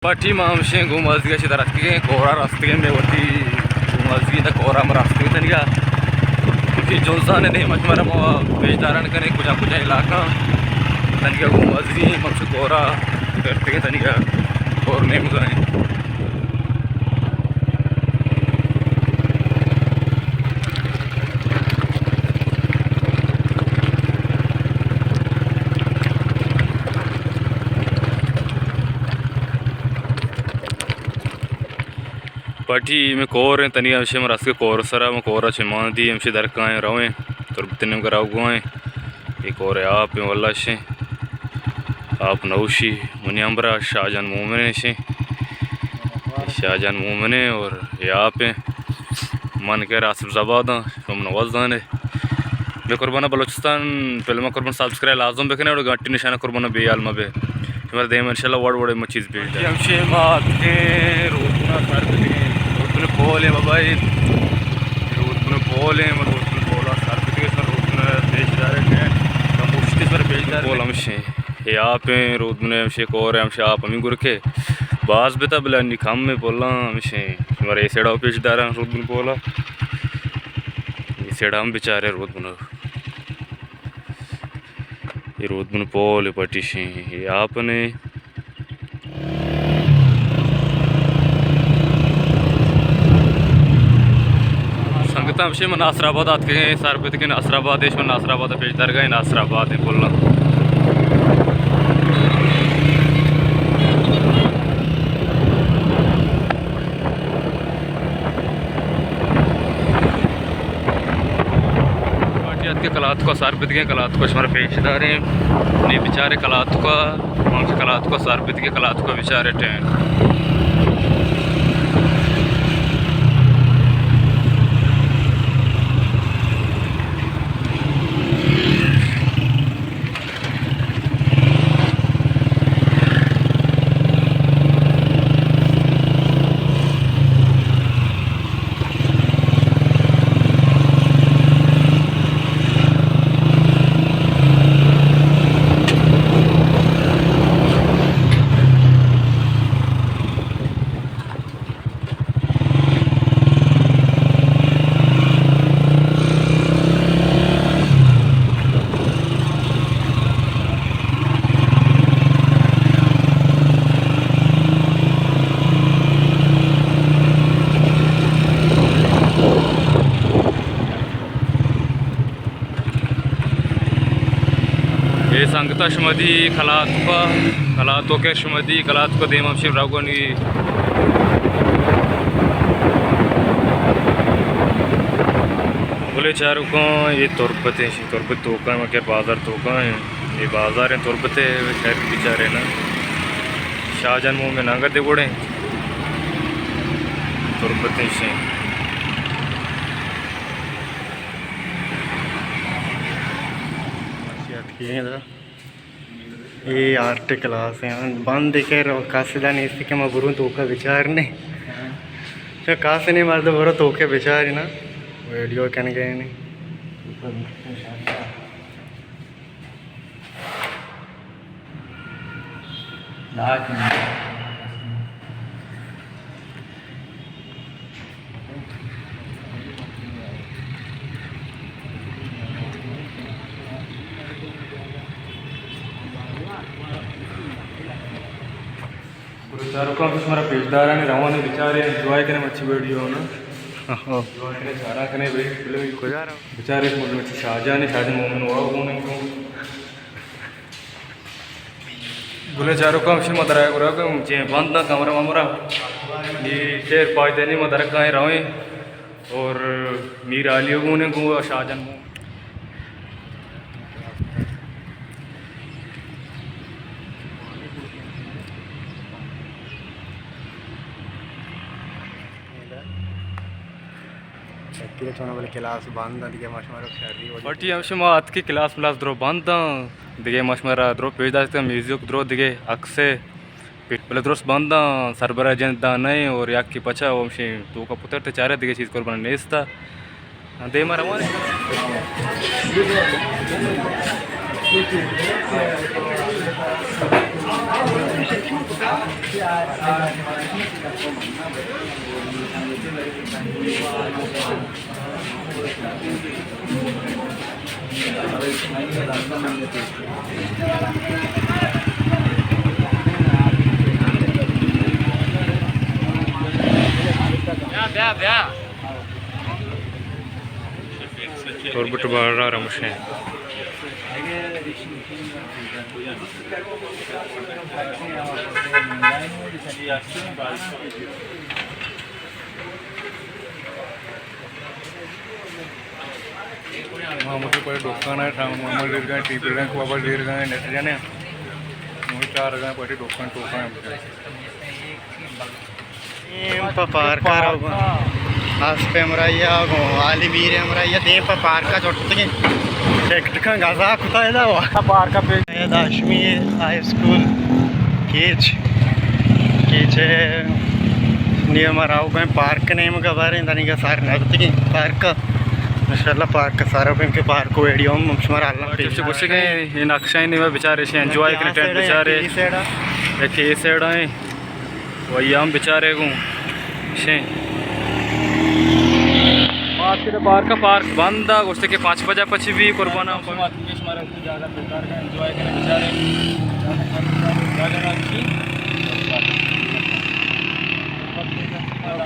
پٹی ما ہمشیں گومازی ءَ چہ در اتکگیں، کور ءَ رستگیں، مئے وتی گومازی ءَ کور ءَ ما رستگیں تنیگا۔ کہ جنزان ءِ دیم ءَ شمارا ما پیش داران کنیں کجا کجا علاقہ تنیگا گومازی، ما ہمشیں کور ءَ رستگیں تنیگا، کور نیمگا ایں۔ پٹی مئے کور ایں، تنیگا ہمشی ما رستگیں کور سرا، ما کور ءَ چمان دی، ہمشی در کائیں رویں، تربت ءِ نیمگا روگا ایں۔ اے کور ءِ آپ ایں، واللہ شیں۔ آپ نوشی، منی ہمبرا شاہ جان مومن ایں شیں۔ شاہ جان مومن ایں اور اے آپ ایں۔ من کہ آصف زباد آں، شما من وزانے۔ بے قربان بلوچستان فلم قربان سبسکرائب لازم بکنے اور گھنٹی نشانہ قربان بے حال مبے۔ شمارا دیم انشاءاللہ وڑ وڑ ما چیز پیش داریں۔ ہمشی ما اتکیں رودبن ءَ سر بدگیں۔ رودبن پول ایں بابا، اے رودبن پول ایں، ما رودبن پول ءَ سر بدگیں، سر رودبن پیش داریں کہ کم پشتی سر پیش داریں۔ پول ہمشی اے آپ ایں، رودبن ءِ ہمشی کور ایں، ہمشی آپ ہمیں گرکے باز بتا بلے انی کم ایں پولاں ہمشی۔ شمارا اے سیڈا پیش داراں رودبن پولا۔ اے سیڈا ہم بچارے رودبن۔ اے رودبن پول ایں پٹی شیں، اے آپ نے۔ سنگتاں، ہمشی من ناصر آباد اتکگیں، سر بدگیں ناصر آباد، اش من ناصر آباد پیش درگا ایں، ناصر آباد ایں پولاں۔ پارٹی اتکے کلاتکا سر بدگیں، کلاتکا شمارا پیش داریں۔ نی بچارے کلاتکا، ہمش کلاتکا سر بدگیں، کلاتکا بچارے ٹین۔ اے سنگتا شما دی کلاتکا، کلاتکے شما دی کلاتکا دیم ہمشی روگنی۔ بلے چاروکاں، اے تربت ایں، شی تربت توکا ایں، مگر بازار توکا ایں۔ اے بازار ایں تربت ءِ، شہر بچارے نا۔ شاہ جان مومن انگت دے گوڑے تربت ایں شی۔ اے آرٹ کلاس ایں، بند ایں کہ رو-، کس ادا نیست کہ ما بروں توکا بچارنے۔ تو کس نہیں مرد، برو توکا بچارے نا، ویڈیو کنگے نہیں۔ گڑا چاروکاں، شمارا پیش دارانی روانی بچارے، انجوائے کنے مچی ویڈیو نا۔ ہاں، ہاں۔ انجوائے کنے، چارا کنے بھائی فلم۔ کجا رو؟ بچارے مچی شاہجان، شاہجان مومن واو گونے کو۔ گلے چاروکاں، ہمشی ما درائے گرا کہ چے بند نہ کمرہ ممرہ۔ یہ شیر پاش دینی ما درکائیں رویں اور میر علی گونے کو شاہجان مو۔ شکیل چونا بلے کلاس بند انت، دگہ ما شمارا شری وڑی۔ پٹی ہمشی ما اتکی کلاس ملاس درو بند انت۔ دگہ ما شمارا درو پیش داشتہ، میوزک درو دگہ عکسے پٹ بلے درست بند انت، سربرا جند دان نہ انت اور یکی پچا و ہمشی توکا پترتے چارے دگہ چیز قربان نیستا۔ دیما روان۔ تربت بارا رمشیں۔ ما مجھے پڑے دکان ہے، شام میں دیر گئے، ٹی وی رنگ بابا دیر گئے، نیٹ جانے۔ مجھے چار گئے، پڑے دکان ٹوکان ہے۔ ایم پہ پارک ءَ روگ ءَ۔ آس پہ ہمراہی ءَ گوں عالم میر ہمراہی ءَ دیم پہ پارک ءَ چٹتگیں۔ ٹکٹ کن گزا کتا ادا وا۔ پارک ءَ پہ ادا Hashmi high school catch, catch ءِ نیمگ ءَ روگ ءَ۔ پارک ءِ نیمگ ءَ باریں دنیگا سار نہ بتگیں پارک ءَ۔ انشاءاللہ پارک ءَ سر بیں کہ پارک ءِ ویڈیو ہم شمارا الم پیش۔ گوشگ ءَ اے نقشہ ءِ نیمگ ءَ بچارے، انجوائے کنے ٹینٹ بچارے۔ یک اے سائیڈ ءَ۔ و ایام بچارے گوں شیں۔ ما اتکے پارک، پارک بند ءَ، گوشتے کہ پانچ بجہ پچی بھی قربان۔ ما اتکے شمارا جاگہ بچار کا انجوائے کنے بچارے۔ جاگہ اچھی۔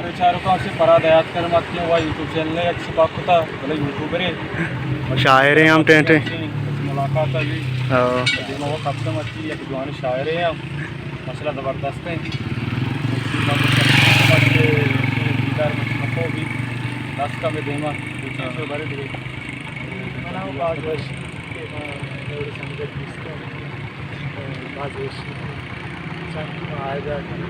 بچاروں کا سے فراد حیات کر مت کے، وہ یوٹیوب چینل ہے، اچھی بات کتا، بھلے یوٹیوبر ہے۔ شاعر ہیں ہم ٹینٹ ہیں۔ ملاقات ہے بھی۔ ہاں۔ دیما وہ کب تک مت کی، یک جوان شاعر ہے ہم۔ مسئلہ زبردست ہے۔ دیدار مت کو بھی دس کا میں دیما۔ بھرے دے۔ مناؤ باز وشی کہ ما اور سنگت بیستم۔ باز وشی۔ چند ما آئے جا کہ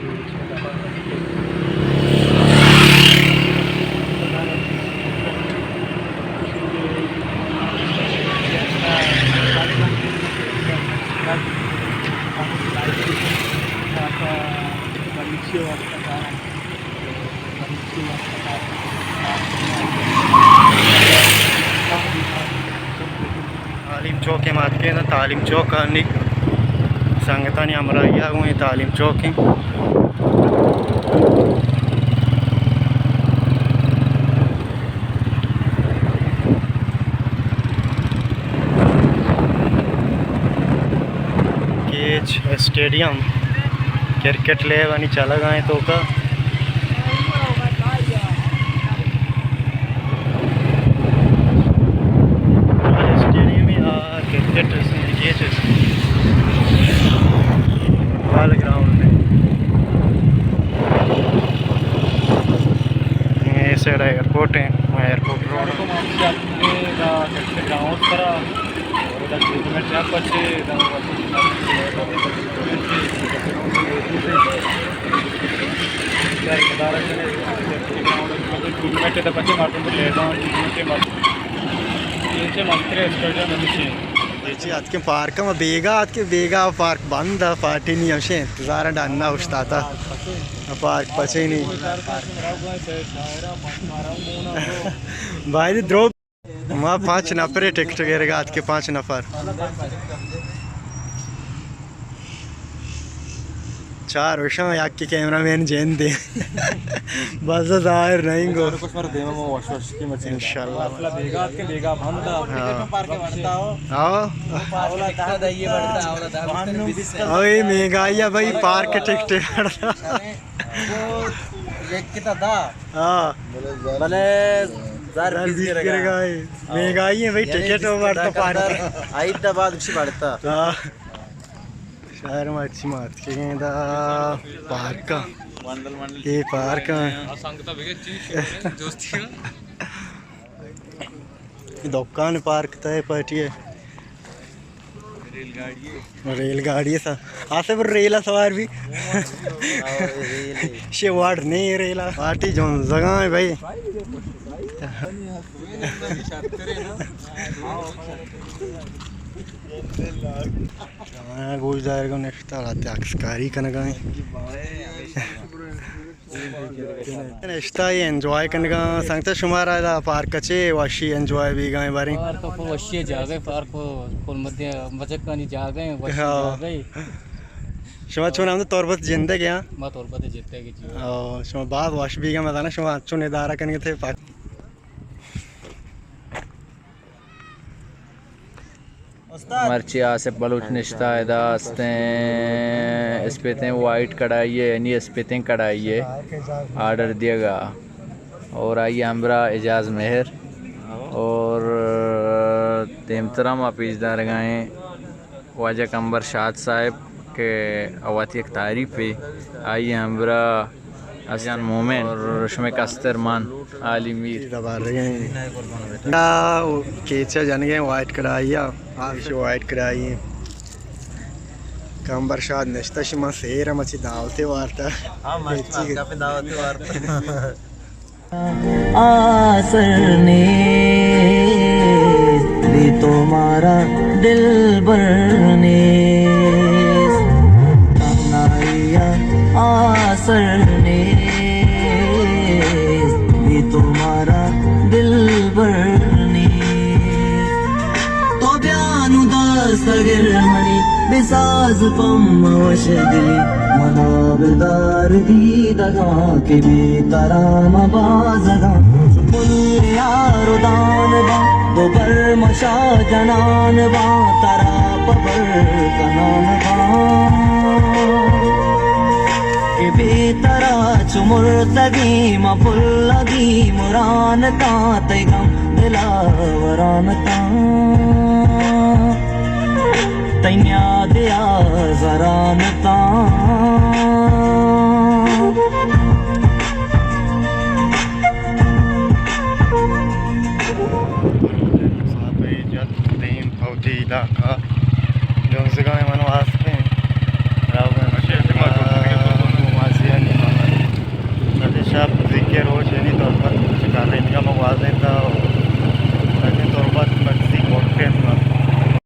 تعلیم چوک ءَ ما اتکیں، تعلیم چوک ءَ نی سنگتانی ہمراہی ءَ گوں اے تعلیم چوک ایں۔ کیچ اسٹیڈیم کرکٹ لیب انی چلگ ءَ ایں توکا۔ اسٹیڈیم ءَ آ کرکٹ کیچ بال گراؤنڈ ہے۔ اے سائیڈ ایئرپورٹ ہے، ایئرپورٹ روڈ۔ گراؤنڈ پر ٹورنمنٹ ءَ پچے مردم لیباں، ٹورنمنٹ ءَ مردم۔ اے چہ منتر اسٹیڈیم ہمیشی۔ اے چہ اتکیں پارک ءَ، ما بیگا اتکیں، بیگا پارک بند ءَ، پارٹی نی ہمشیں انتظار ءَ ڈن ءَ اوشتاتا۔ پارک پچے نی۔ بھائی دروگ۔ ما پانچ نفرے ٹکٹ گرگا اتکے، پانچ نفر۔ چار وشاں، یکے کیمرہ مین جند ایں۔ بس ظاہر نہیں گو۔ انشاءاللہ۔ ہاں۔ ہاں۔ اوے مہنگائی ہے بھائی، پارک ٹکٹ بڑھتا۔ ہاں۔ بلے زر بیس گرگا ہے۔ مہنگائی ہے بھائی، یعنی ٹکٹ بڑھتا، پارک۔ آئیت بعد اسی بڑھتا۔ ہاں۔ شہر ما اچھی مات کے گئے دا پارک۔ اے پارک۔ دکان پارک تا ہے، پارٹی ہے۔ ریل گاڑی ہے سا۔ آسے پر ریل سوار بھی۔ شے واٹ نہیں ریل۔ پارٹی جون زگاں ہے بھائی۔ ہاں، گوش دار کو نشتا لاتے عکس کاری کنگا ہے۔ نشتہ ای انجوائے کنگا، سنگت شمارا ادا پارک چے وشی انجوائے بیگا ہیں باریں۔ پارک کو وشی جاگہ، پارک کو کل مدے مزکانی جاگہ ہیں، وشی ہاں۔ جاگہ ہیں۔ شما چون ہمدا تربت جندگ ءَ؟ ما تربت جندگ ءَ جی۔ او، شما باز وش بیگا، مزانا شما چون ادارہ کنگے تھے پاک۔ مرچی آصف بلوچ نشتہ ادا استیں، اسپیتیں وائٹ کڑائی ہے، یعنی اسپیتیں کڑائی ہے، آرڈر دیا گا۔ اور آئی ہمراہ اعجاز مہر اور دیمترا ما پیش دارگائیں۔ واجہ کمبر شاد صاحب کہ آ وتی یک تعریفے، آئی ہمراہ حسن مومن اور شمے کستر مان عالی میر۔ یا کیچا جنگے وائٹ کڑائی، آ وائٹ کڑائی۔ کمبر شاد نشتہ، شما سیر مچی دعوتے وارتا۔ ہاں، ماشاءاللہ، کافی دعوتے وارتا۔ آسر نیست، بی تو مارا دلبر نیست۔ تنہائی ءَ آسر نیست، بی تو مارا دلبر نیست۔ تو بیا نوں دست گر منی، بساز پہ من وش دلی، منا بدار دیدگاں کہ بے ترا مبازگاں۔ چو پل یار و دان باں، دو برمشا جنان باں، ترا پہ بر کنان باں۔ کہ بے ترا چو مرتگیں، ما پلگی مران تاں، تئی غم دلا وران تاں۔ تئی نیادے آزران تاں۔ مسافری جت دیم پہ وتی علاقہ۔ جنزگاں من واسطے راوگن۔ ماشاءاللہ، ماشاءاللہ۔ ماشاءاللہ۔